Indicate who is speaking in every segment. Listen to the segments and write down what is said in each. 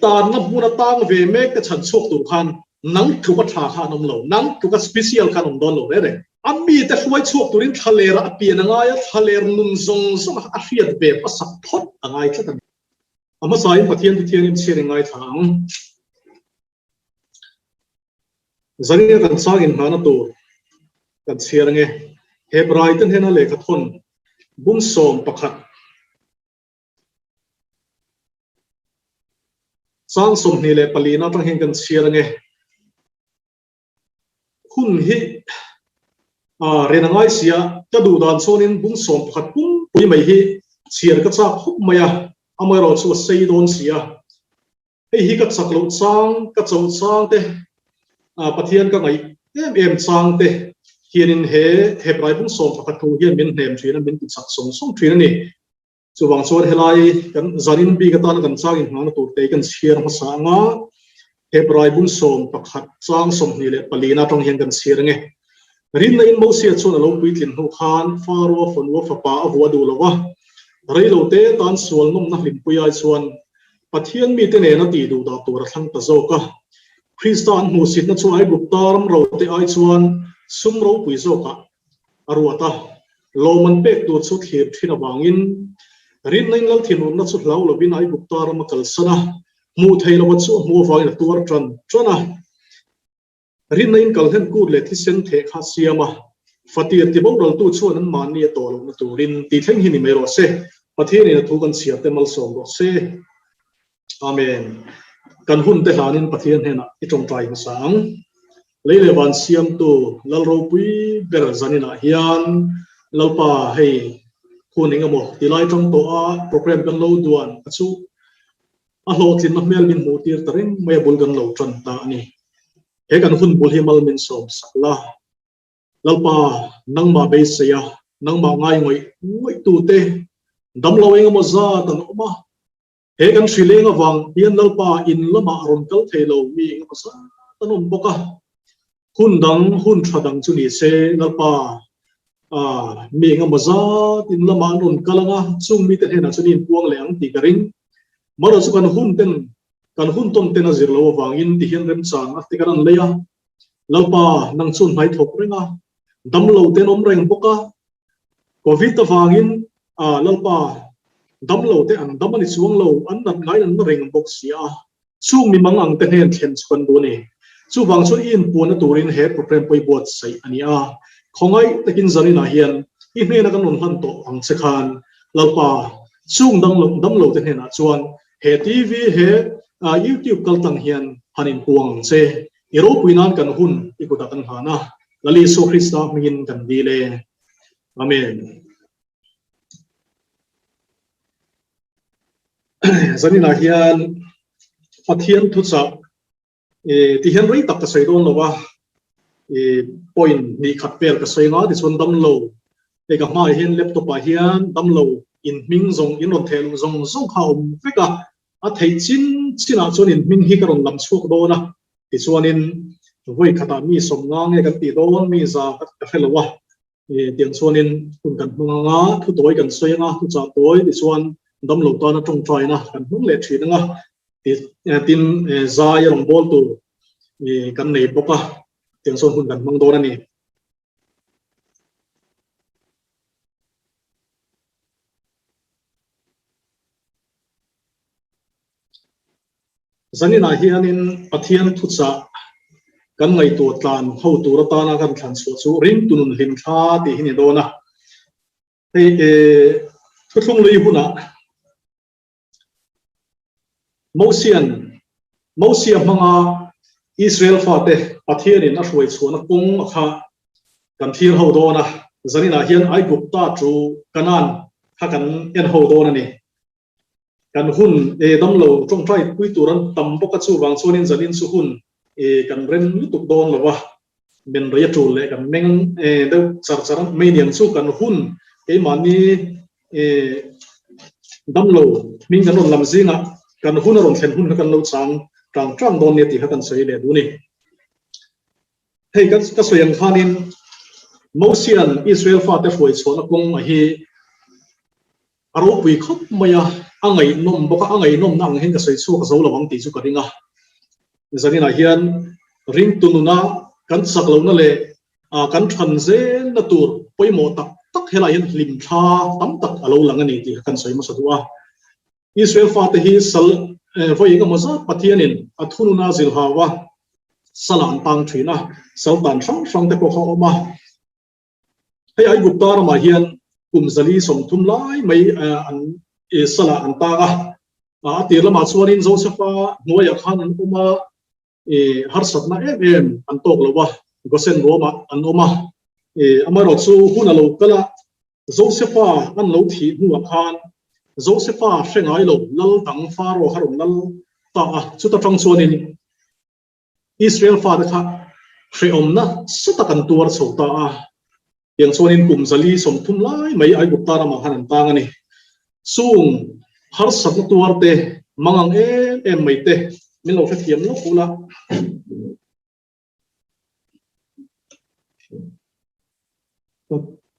Speaker 1: tanna hmun a tang ve mek te chhan chhuak tur khan nang tluka tha kha an awm lo, nang tluka special kha an awm dawn lo reng reng. A mite hruai chhuak turin thlaler a pian a ngai a, thlaler nun zawng zawng a hriat ve hmasak phawt a ngai tlat a ni. A hmasain Pathian chu thiangin chhiar i ngaithla ang. Zanin kan chang inhnahna tur kan chhiar ange. Hebrai te hnena lehkha thawn bung 11 chang 24 na atang hian kan chhiar ange. Hun hi ren a ngai sia, ka duh dan chuanin bung 11 pumpui mai hi chhiar ka chak khawp mai a, amaherawh chu a sei dawn sia. Hei hi ka chak loh chang, ka choh chang te, Pathian ka ngaih em em chang te hianin he Hebrai bung 11 thu hian min hnem thin a, min ti chak sawng sawng thin a ni. Chuvang chuan helai kan zanin bik atana kan chang inhngahna tur te kan chhiar hmasa anga Hebrai bung 11 chang 24 atang hian kan chhiar ange. Rinna in Mosia chuan a lo puitlin hnu khan Faro fanu fapa a vuah duh lo va, reilo te tan sual nawmna hlimpui ai chuan Pathian mite nena tih duh dah tur a thlang ta zawk a. Krista an hmuhsitna chu Aigupta ram ro te ai chuan sum ropui zawkah a ruat a, lawm an pek tur chu thlir thin avangin rinna in lal thinurna chu hlau lovin Aigupta ram a kalsan a, hmuh theih lova chu a hmuh avangin a tuar tan tan a. Rinna in kalhlen kut leh thisen theh kha siam a, fatir ti boraltu chuan an mahni a tawh lohna turin tih thleng hi ni mai rawh se. Pathianin a thu kan chhiar te malsawm rawh se. Amen. Kan hun te hlanin Pathian hnenah i tawngtai hmasa ang. Lei leh van siamtu Lal ropui ber zaninah hian Lalpa hei hun eng emaw ti lai tang tawh a program kan lo duan a chu a hlawhtlinna hmel min hmuh tir ta reng mai a bul kan lo tan ta a ni. He kan hun bul hi mal min sawm sak la. Lalpa, nangmah beisei a, nangmah ngai ngawih ngawih tute damlo eng emaw zat an awm a. He kan hri leng avang hian Lalpa in lamah rawn kal thei lo mi eng emaw zat an awm bawk a. Hun dang, hun tha dang chu ni se Lalpa mi eng emaw zat in lamah an rawn kal ang a, chung mite hnenah chuan i inpuang leh ang tih ka ring. Marawh chu kan hun ten, kan hun tawn ten a zir lo avangin ti hian remchang a ti kan an lei a. Lalpa, nang chuan hmai thawk reng a, damlo te an awm reng bawk a, Covid avangin Lalpa, damlo te an dam a ni chuang lo, an nat ngaiin an na reng bawk si a, chung mi mang ang te hnen thlen chu kan duh a ni. Chuvang chuan i inpuanna turin he program pawh i buatsaih a ni a, khawngaih takin zaninah hian i hnena kan rawn hlan tawh ang che khan Lalpa, chung damlo te hnenah chuan he TV, he YouTube kaltlang hian han inpuang ang che. I ropui nan kan hun i kutah kan hlan a, Lal Isua Krista hmingin kan dil e. Amen. Zaninah hian Pathian thuchah ti hian rei tak ka sawi dawn lo a, point hnih khat vel ka sawi nga tichuan damlo hei ka hmaah hian laptop ah hian damlo in hming zawng in rawn theh luh zawng zawng kha a awm vek a, A theih chin chinah chuan in hming hi ka rawn lam chhuak dawn a, tichuanin vawi khatah mi 50 nge kan tih dawn, mi za ka hre lo a, tiang chuanin hun kan hmang ang a, thu tawi kan sawi ang a, thu chah tawi tichuan damlo tana tawngtaina kan hmang leh thin ang a, tin zai a rawn bawl tur kan nei bawk a, tiang chuan hun kan hmang dawn a ni. Zaninah hianin Pathian thuchah kan ngaihtuah tlan ho tur atana kan thlan chhuah chu ringtu nun hlim thla tih hi ni dawn a. Hei thuthlung lui hunah Mosian Mosia hmanga Israel fate Pathianin a hruai chhuahna kawng a kha kan thlir ho dawn a, zaninah hian Aigupta chu Kanaan kha kan en ho dawn a ni. Kan hun damlo tawngtai pui tur an tam bawk a, chuvang chuanin zanin chu hun kan rem lutuk dawn lo a, men rei a tul leh kan meng deuh char char mai niang chu kan hun keimahni damlo hming kan rawn lam zingah kan hun a rawn thlen hun kha kan lo chang tang tang dawn nia tih kha kan sawi leh duh a ni. Hei ka ka sawi ang khanin Mosian Israel fate hruai chhuahna kawng a hi. A ropui khawp mai a, a ngaihnawm bawk a, a ngaihnawmna ang hian ka sawi chhuak zo lo ang tih chu ka ring a. Zaninah hian ringtu nuna kan chak lohna leh kan than zelna tur pawimawh tak tak helaiah hian hlimthla tam tak a lo lang a ni tih kha kan sawi hmasa duh a. Israel fate hi sal vawi engemaw zat Pathianin a thununa zilhau a, salah an tang thin a, sal tan hrang hrang te pawh kha a awm a. Hei Aigupta ramah hian kum 430 lai mai an salah an tang a, a tir lamah chuanin Josefa hnuaiah khan an awm a, harsatna em em an tawk lo a, Gosen ruamah an awm a. Amaherawhchu hun a lo kal a, Josefa an lo thih hnuah khan Josefa hre ngai lo lal dang Pharaoh a rawn lal ta a, chuta tang chuanin Israel fate kha hrehawmna sa tak an tuar chho ta a, tiang chuanin kum 430 lai mai Aigupta ramah khan an tang a ni. Chung harsatna tuar te, mangang em em mai te min lo hrethiam lawk ula.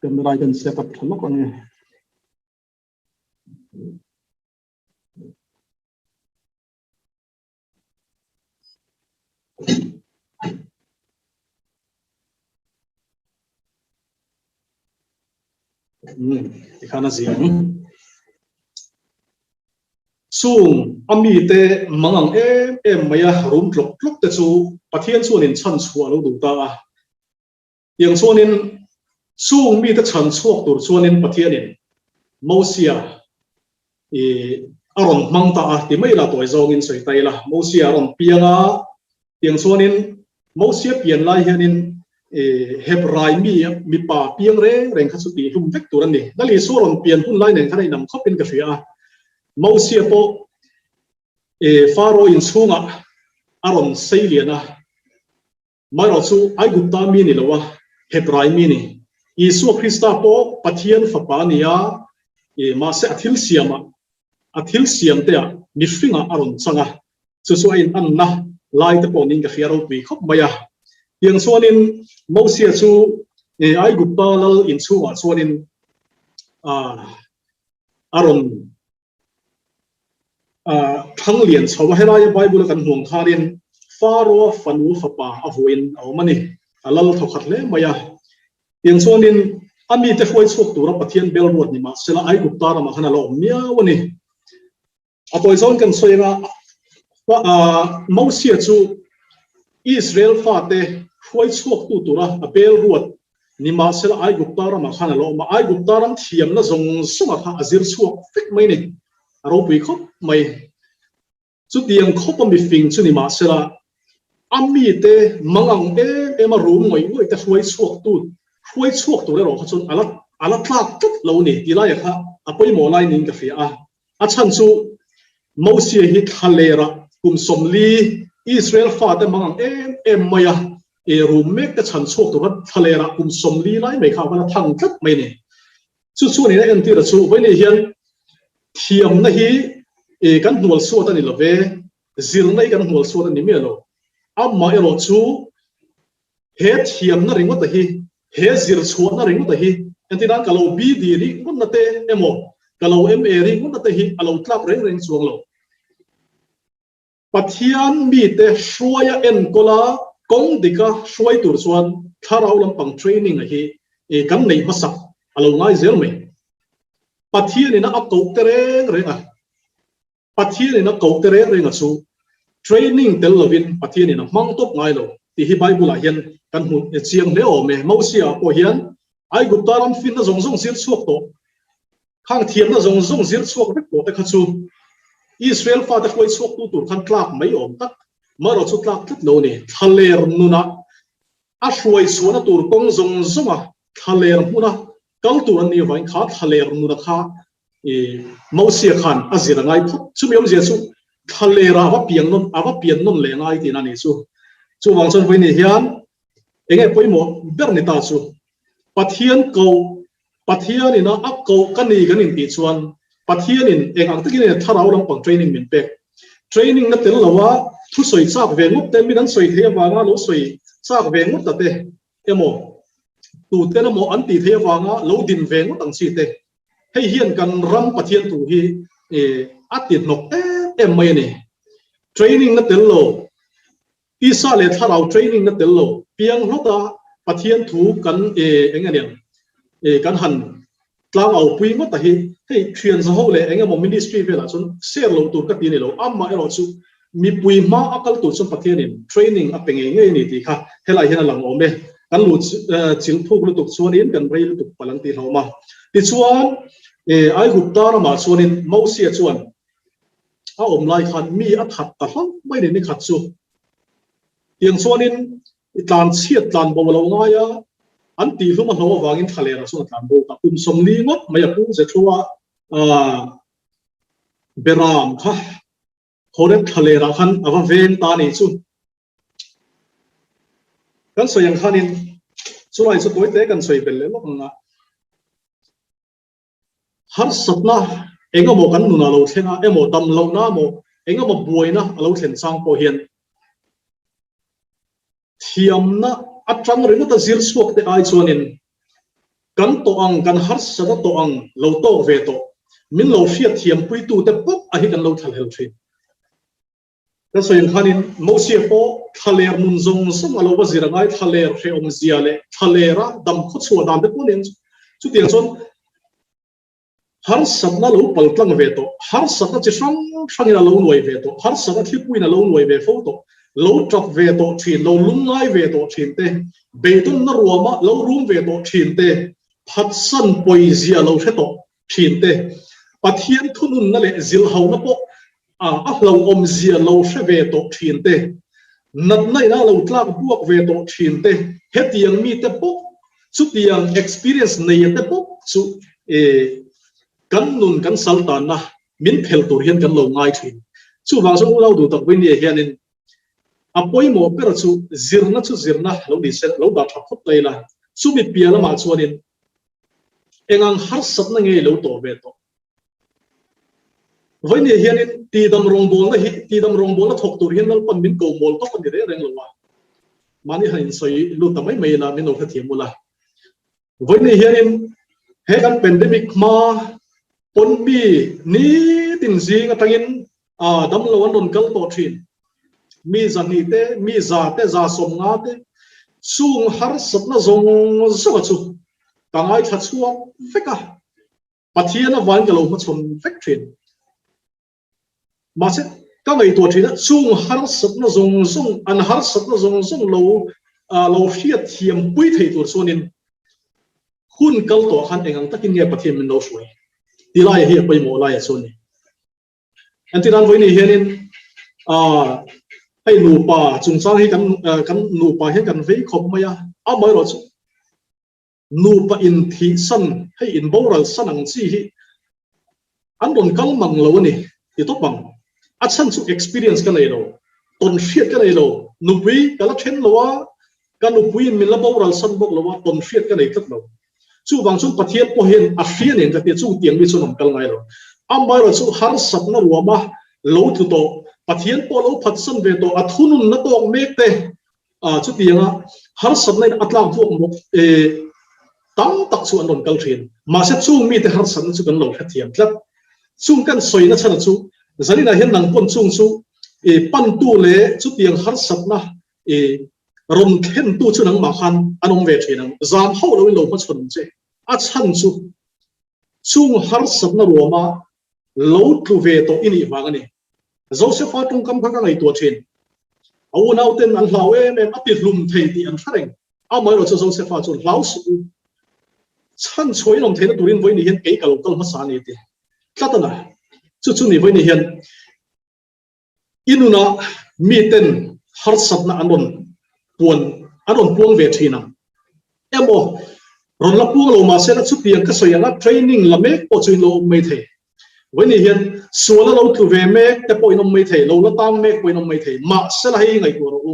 Speaker 1: Camera hi kan set up tha lawk ang e. Tikhan a zia ang. Chung a mite mang ang em em mai a rum tlawk tlawk te chu Pathian chuanin chhan chhuah a lo duh ta a. Tiang chuanin chung mite chhan chhuak tur chuanin Pathianin Mosia i a rawn hmang ta a ti mai ila tawi zawngin sawi ta ila. Mosia a rawn piang a, tiang chuanin Mosia pian lai hianin i Hebrai mi mipa piang reng reng kha chu tihhlum vek tur a ni. Lal Isua rawn pian hun lai nen khan a inang khawpin ka hria a. Mosia pawh i Faro inchhungah a rawn sei lian a. Marawh chu Aigupta mi ni lo a, Hebrai mi ni. Isua Krista pawh Pathian Fapa a ni a, mahse a thil siamah, a thil siamte ah mihringah a rawn chang a, chu chu a inanna lai te pawh niin ka hria ropui khawp mai a. Tiang chuanin Mosia chu Aigupta lal inchhungah chuanin a rawn Thang lian chho a, helaia Bible a kan hmuh ang khanin Pharaoh fanu fapa a vuahin a awm a ni. A lal thawkhat hle mai a. Tiang chuanin a mite hruai chhuak tura Pathian bel ruat ni mah sela Aigupta ramah khan a la awm miau a ni. A tawi zawn kan sawi anga Mosia chu Israel fate hruai chhuaktu tura a bel ruat Nimahsela, Aigupta ramah khan a lo awm a, Aigupta ram thiamna zawng zawngah kha a zir chhuak vek mai a ni. A ropui khawp mai. Chutiang khawpa mifing chu nimahsela, a mite mangang em em a rum ngawih ngawih te hruai chhuak tu, hruai chhuak tur erawh kha chuan a la a la tlak tlat lo a ni tih laiah kha a pawimawh lai niin ka hria a. A chhan chu Mosia hi thlalerah kum 40 Israel fate mangang em em mai a, e rum mek te chhan chhuak tura thlalerah kum 40 lai mai kha a va la thang tlat mai a ni. Chu chuan in a entir a chu vawiin hian thiamna hi e kan hnual suat a ni lo ve, zirna hi kan hnual suat a ni miah lo. Amaherawh chu He thiamna ringawta hi, he zirchhuahna ringawta hi, entirnan ka lo BD ringawtna te emaw, ka lo MA ringawtna te hi a lo tlak reng reng chuang lo. Pathian mite hruaia enkawla kawng dika hruai tur chuan thlarau lampang training a hi kan neih hmasak a lo ngai zel mai. Pathianin a koh te reng reng a. Pathianin a koh te reng renga chu training tel lovin Pathianin a hmang tawp ngai lo tih hi Bible ah hian kan hmu chiang hle awm e. Mosia ah pawh hian Aigupta ram finna zawng zawng zir chhuak tawh, khang thiamna zawng zawng zir chhuak vek tawh te kha chu Israel fate hruai chhuak tu tur khan tlak mai awm tak, marawh chu tlak tlat lo a ni. Thlaler nunah a hruai chhuahna tur kawng zawng zawnga thlaler hmuna kal tur an nih avangin kha thlaler nuna kha I Mosia khan a zir a ngai phawt. Chumi awmzia chu thlalerah a va piang nawn, a va pian nawn leh ngai tihna a nih chu. Chuvang chuan vawiin hian eng nge pawimawh ber ni ta chu Pathian koh, Pathianin a a koh ka ni kan intih chuan Pathianin eng ang takin nge thlarau lampang training min pek. Training na tel loa thusawi chak ve ngawt te, min an sawi theih avanga lo sawi chak ve ngawt ta te emaw, tuten emaw an tih theih avanga lo din ve ngawt ang chi te. Hei hian kan ram Pathian thu hi a ti hnawk em em mai a ni. Training na tel lo, tisa leh thlarau training na tel lo, piang hlawta Pathian thu kan eng aniang kan han tlang au pui ngawt a hi hei thian zaho leh eng emaw ministry velah chuan share loh tur ka ti a ni lo, amah erawh chu mipui hma a kal tur chuan Pathianin training a pe ngei ngei a ni tih kha helai hian a lang awm e. Kan luh chilh thuk lutuk chuanin kan rei lutuk palh an tih hlauhawm a. Tichuan Aigupta ramah chuanin Mosia chuan a awm lai khan mi a that ta hlauh mai ni nikhat chu. Tiang chuanin I tlan chhiat tlan bo lo ngai a, an tih hlum a hlo avangin thlalerah chuan a tlan bo ta. Kum 40 ngawt mai a pu Zethua Beram kha Horeb thlalerah khan a va veng ta a nih chu. Kan sawi ang khanin chulai chu tawi te kan sawi belh leh lawk ang a. Harsatna eng emaw kan nunah lo thleng a, emaw dam lohna emaw, eng emaw buaina a lo thlen chang pawh hian thiamna atang ringawta zir chhuak te ai chuanin kan tawh ang, kan harsatna tawh ang lo tawk ve tawh, min lo hriat thiampuitute pawh a hi kan lo thlahlel thin. Ka sawi ang khanin Mosia pawh thlaler nun zawng zawng a lo va zir a ngai, thlaler hrehawm zia leh thlalera dam khawchhuah dan te pawh nen chutiang chuan harsatna lo pal tlang ve tawh, harsatna chi hrang hrangin a lo nuai ve tawh, harsatna thlipuiin a lo nuai ve fo tawh, lo tap ve tawh thin, lo lungngai ve tawh thin te, beidawnna ruama lo rum ve tawh thin te, phatsan pawizia lo hre tawh thin te, Pathian thununna leh zilhhauna pawh a hlauhawmzia lo hre ve tawh thin te, natna ina lo tlak buak ve tawh thin te, hetiang mite bawk chutiang experience neia te bawk chu kan nun kan sal tanna min phel tur hian kan lo ngai thin. Chuvang chuan unau duh tak Winnie hianin a pawimawh ber chu zirna chu zirna lo ni se, lo dah tha phawt ta ila, chumi piah lamah chuanin Engang harsatna nge lo tawh ve tawh? Vawinia hianin tidam rawngbawlna hi tidam rawngbawlna thawk tur hian Lalpan min ko mawl tawp a ni reng reng lo a. Mahni han insawi lut ta mai mai ila min lo hrethiam ula. Vawinia hianin he kan pandemic hma pawn mi nitin zing atangin A damlo an rawn kal tawh thin. Mi 200 te, mi 100 te, 150 te chung harsatna zawng zawnga chu ka ngaithla chhuak vek a, Pathian avangin ka lo hmachhawn vek thin. Mahse, ka ngaihtuah thin a, chung harsatna zawng zawng, an harsatna zawng zawng lo lo hriat thiam pui thei tur chuanin hun kal tawh khan eng ang takin nge Pathian min lo hruai ti laia hi a pawimawh laia chu a ni. Entirnan vawiin ni hianin hei nupa chungchang hi kan kan nupa hian kan vei khawp mai a, amaherawh chu nupa inthihsan hei inboral san ang chi hi an rawn kal mang lo a ni ti tawp ang. A chhan chu experience ka nei lo, tawn hriat ka nei lo, nupui ka la then lo a, Ka nupuiin min la boral san bawk lo a, tawn hriat ka nei tlat lo. Chuvang chuan Pathian pawh hian a hria nen ka tia, chung tiang mi chuan awm kal ngai lo. Amaherawh chu harsatna ruama lo tlu tawh, Pathian pawh lo phatsan ve tawh, a thununna tawk mek te, chutianga harsatna in a tlak vuak mawk tam tak chu an rawn kal thin. Mahse chung mite harsatna chu kan lo hrethiam tlat. Chung kan sawina chhan chu zaninah hian nang pawn chung chu pantu leh chutiang harsatna Rawn thlentu chu nangmah khan an awm ve thin ang. Zam hauh loin lo hmachhawn ang che. A chhan chu chung harsatna ruama lo tlu ve tawh i nih vang a ni. Josefa tawngkam kha ka ngaihtuah thin. A unauten an hlau em em, a ti hlum thei tih an hre reng. Amaherawh chu Josefa chuan hlau suh u. Chhan chhuah in awm theihna turin vawiin hian kei ka lo kal hmasa a ni ti tlat a na. Chu chu ni vawiin hian I nunah miten harsatna an rawn puan an rawn puang ve thin ang emaw rawn la puang lo mahse la chutiang ka sawi anga training la mek pawh chu in lo awm mai thei. Vawiin hian sual a lo tlu ve mek te pawh in awm mai thei, lo la tang mek pawh in awm mai thei. Mahse la hei ngaihtuah rawh u.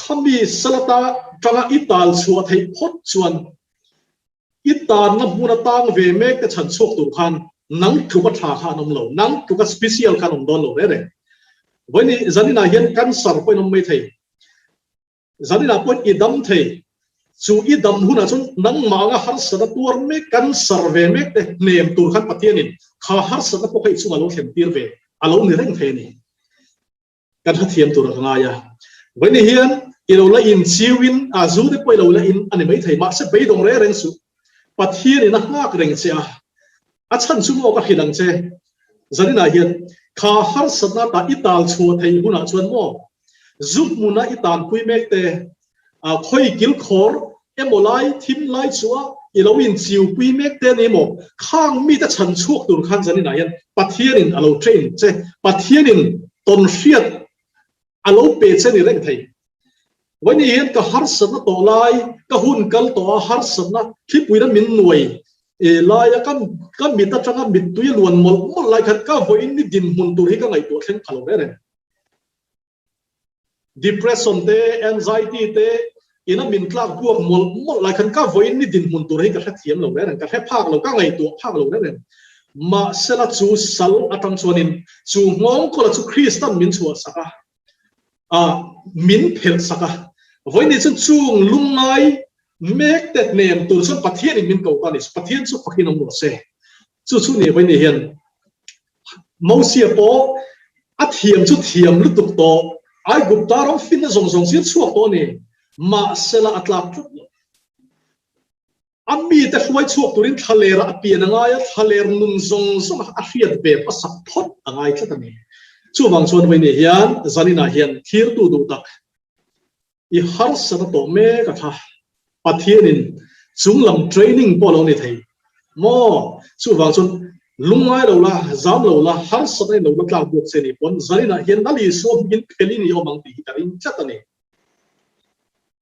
Speaker 1: Khami salata tanga i tal chhuah theih phawt chuan I tanna hmun a tang ve mek te chhan chhuak tur khan nang tluka tha kha an awm lo, nang tluka special kha an awm dawn lo reng reng. Vawiin zaninah hian cancer pawhin awm mai thei, zaninah pawhin i dam thei. Chu i dam hunah chuan nangmah anga harsatna tuar mek, cancer ve mek te hnem tur khan Pathianin kha harsatna pawh kha i chungah lo thlen tir ve a lo ni reng thei a ni. Kan hrethiam tur a ka ngai a. Vawiin hian i lo la inchiuin a zu te pawh i lo la in a ni maithei mahse beidawng reng reng suh. Pathianin a nghak reng che a, a chhan chu maw ka hrilh ang che. Zaninah hian kha harsatna tah i tal chhuah theih hunah chuan maw zu hmuna i tanpui mek te A khawi kilkhawr emaw lai thim lai chu a i lo inchiupui mek te a ni maw? Khang mite chhan chhuak tur khan zaninah hian Pathianin a lo train che, Pathianin tawnhriat a lo pe che ni reng thei. Vawiin hian ka harsatna tawh lai, ka hun kal tawh a harsatna thlipuina min nuai laia ka ka mit atanga mittui a luan mawlh mawlh lai khan ka vawiin ni dinhmun tur hi ka ngaihtuah thleng pha lo reng reng. Depression te, anxiety te ina min tlak buak mawlh mawlh lai khan ka vawiin ni dinhmun tur hi ka hrethiam lo reng reng, ka hre phak lo, ka ngaihtuah phak lo reng reng. Mahsela chu sal atang chuanin chu nghawng kawla chu Kristan min chhuah sak a, ah min phelh sak a. Vawiin ni chuan chung lungngai mek te hnem tur chuan Pathianin min ko ta a ni. Pathian chu fakin awm rawh se. Chu chu ni vawiin ni hian Mosia pawh a thiam chu thiam lutuk tawh, Aigupta ram finna zawng zawng zir chhuak tawh a ni. Mahsela a tlak tlat lo. A mite hruai chhuak turin thlaler ah a pian a ngai a, thlaler nun zawng zawng a hriat ve hmasak phawt a ngai tlat a ni. Chuvang chuan vawiin hian zaninah hian thirtu duh tak I harsat a tawh mek a kha. Pathianin chunglam training pawh a lo ni thei maw? Chuvang chuan lungngai lo la, zam lo la, harsat a ni lo la tlak buak che ni pawn zaninah hian Lal Isua hmingin phelin i awm ang tih hi ka ring tlat a ni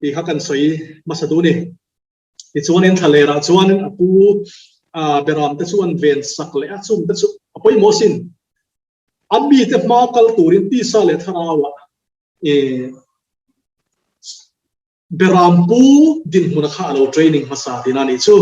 Speaker 1: tih kha kan sawi hmasa duh a ni. Tichuanin thlalerah chuanin a pu Beram te chu an ven sak leh a, chungte chu a pawimawh asin. A mite hma kal turin tisa leh thlarauah Beram pu dinhmuna kha a lo training hmasa tihna a nih chu.